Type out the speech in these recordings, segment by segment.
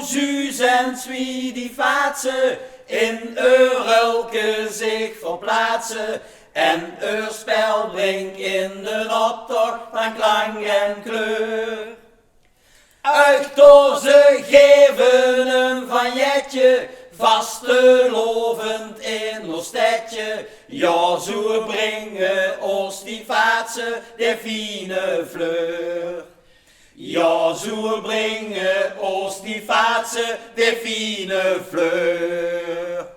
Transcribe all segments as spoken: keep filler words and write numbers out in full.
Zuus en zwie die Vaatse in eur ruilke zich verplaatse en eur spel bringk in d'n optoch van klank en kleur. Uch door ze geve e vagnetje, vastelaovend in eur stedje. Jao, zoe bringe ós die Vaatse de fiene fleur. Jao, zoe bringe ós die Vaatse de fiene fleur.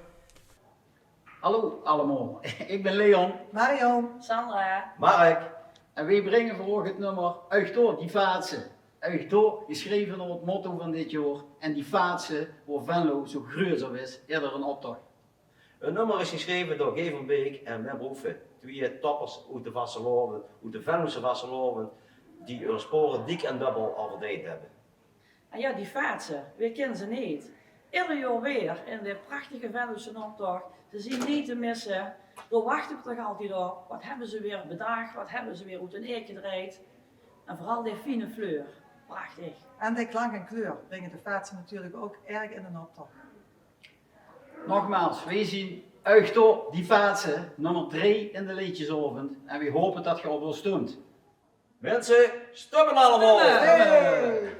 Hallo allemaol, ik bin Leon. Marion. Sandra. Mark. En weej bringe veur óg 't nummer Uch door die Vaatse. Uch door, gesjreve nao 't motto van dit jaor. En die Vaatse, wao Venlo zoe gruuets op is, ieder 'nen optoch. 't Nummer is gesjreve door Guy van Beek en Wim Roefen, twieë toppers oet de vastelaovend, oet de Venlose vastelaovend, die eur spore diek en dubbel al verdeind hebbe. En jao, die Vaatse, wae kint ze neet? Ieder jaor weer in de prachtige Venlose optoch. Ze zien neet te misse. Dao wachte we toch altied op. Wat hebbe ze weer bedach? Wat hebbe ze weer oet hun eek gedrejd? En veural die fiene fleur. Prachtig. En die klank en kleur bringe de Vaatse natuurlik ouk erg in d'n optoch. Nogmaals, weej zien Uch door die Vaatse, nummer drie in de leedjesaovend. En weej hope dat geej op ós stump. Minse, stumme allemaol! Stumme!